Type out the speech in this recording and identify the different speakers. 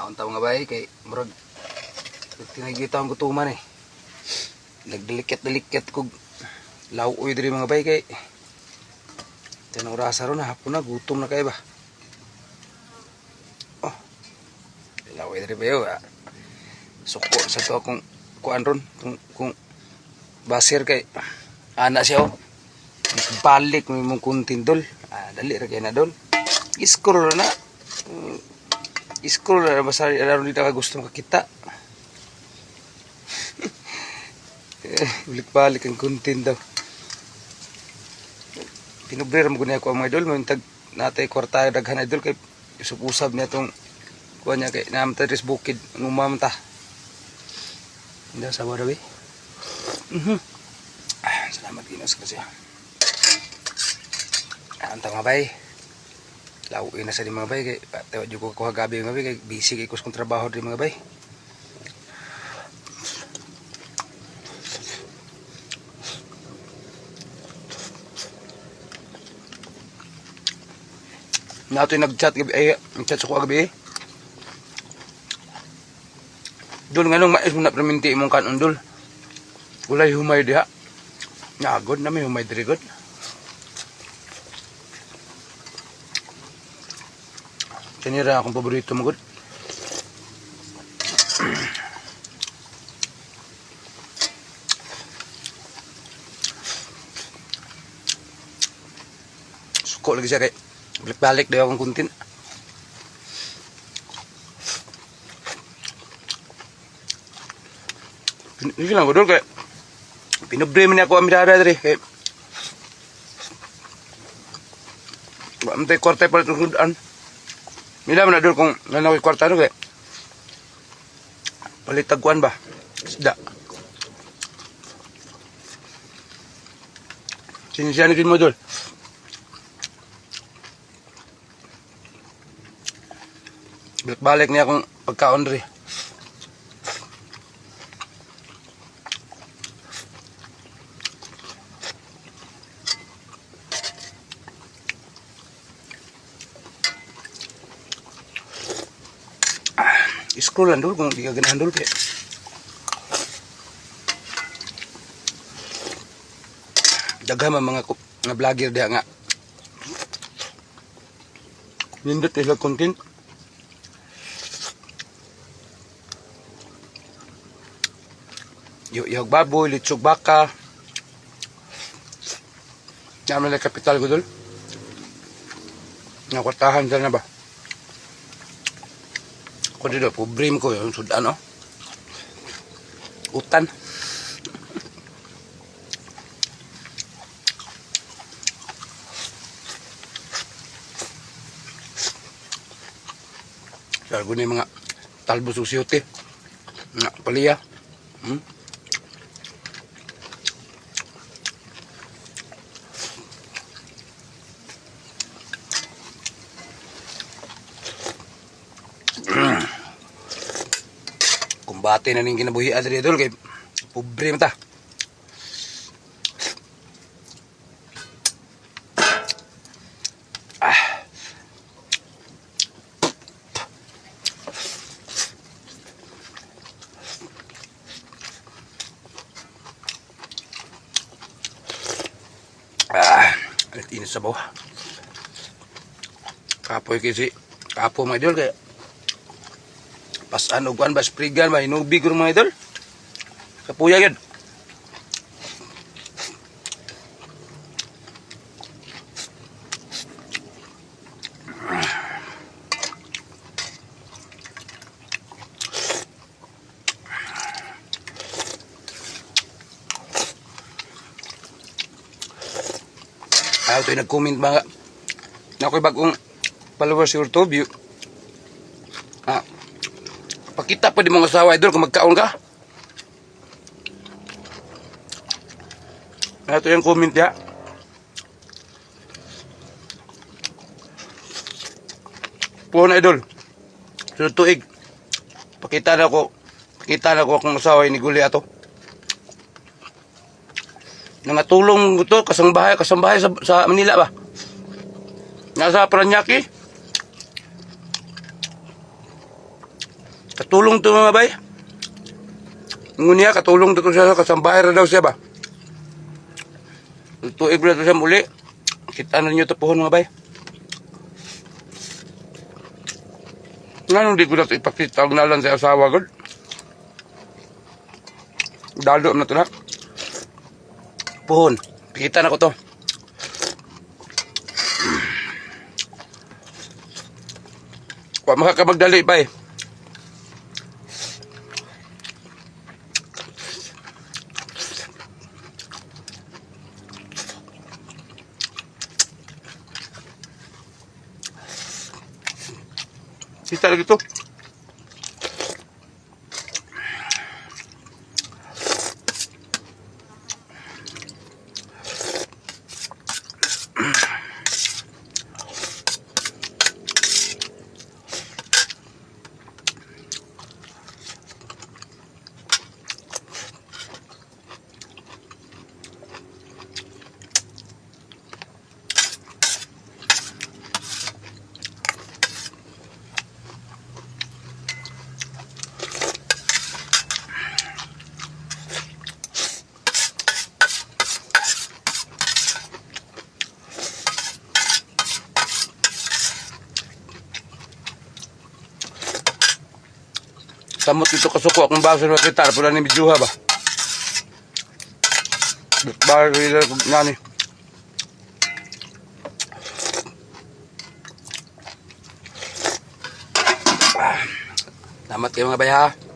Speaker 1: Kaon ta, mga bay, kay murag tinagita ang gutuman eh. Nagdalikit-dalikit kog lauoy diri, mga bay, kay tanong orasa ron na hapon na, gutom na kay ba. Oh. Lauoy diri bayo ah. Suko sa to akong kuan ron kung baser kay ana siya oh. Balik mo imong content, dol. Ah, dali ra kay na, dol. I-scroll na. I-scroll na basta alam dito ka gusto makakita. Eh, balik-balik ang content daw. Pinubre mo guni ako ang mga idol, mo tag natay kwarta daghan, idol, kay usab-usab niya tong kuha niya kay naam ta diri sa bukid ngumam ta. Hindi sa warawi. Ah, salamat Ginoo sa kasi. Ah, ang mga bay. Lauin na sa di, mga bay, kay tawa jud ko kuha gabi, mga bay, kay busy kay kus kong trabaho di, mga bay. Nato yung nag-chat gabi ay nag-chat sa ko gabi eh. Dol, nganong mais mo na perminti imong kanon, dol? Walay humay diha. Naagod na may humay diri god. Kanira akong paborito mo god. Suko lagi siya kay balik-balik daw akong content. Hindi lang ko doon kay pinubre man ako ang mirada diri kay wa man tay kwarta palit og sudan. Mila man na dol kung nanaw kwarta no kay palit tagkuan ba? Isda. Sinisya ni mo, dol. Balik-balik niya akong pagkaon diri. Scroll lang, dol, kung di ka ganahan, dol, kay daghan man mga nga vlogger diha nga nindot sila content. Yo ihog baboy, litsog baka. Naman na kapital ko, dol. Nga kwartahan na ba? Ako dito, pobre mo ko yung sudan, oh. Utan. Sargo ni mga talbos ug siyote. Nga, paliya. Kumbate na ning kinabuhi diri, idol, kay pobre man ta. Ah. Ah, alit init sa bawah. Kapoy kasi kapo, mga idol, kay pasan og kuan ba, sprigan ba, hinubig ko, mga idol. Kapuya yun. Ayaw ito yung nag-comment mga na ako'y bagong followers sa YouTube. Ah, pakita pa di mong asawa, idol, kung magkaon ka. Ito yung comment niya. Po na, idol. Sunod tuig. Pakita na ko. Pakita na ko akong asawa ni Guli ato. Nangatulong to kasangbahay sa Manila ba? Nasa Paranaque. Katulong to, mga bay. Ngunya, katulong to siya, kasambahay ra daw siya ba. Tuig na to siya muli. Kita na ninyo to pohon, mga bay. Nganong di ko na ito ipakita ang nalan sa asawa god? Dalo na to na. Pohon. Pakita na ko to. Wa makakamagdali pa eh. Kita lagi to. Samot dito kasuko akong baso na kita. Pula ni Bijuha ba? Bar nani. Ah, salamat kayo, mga bay ha.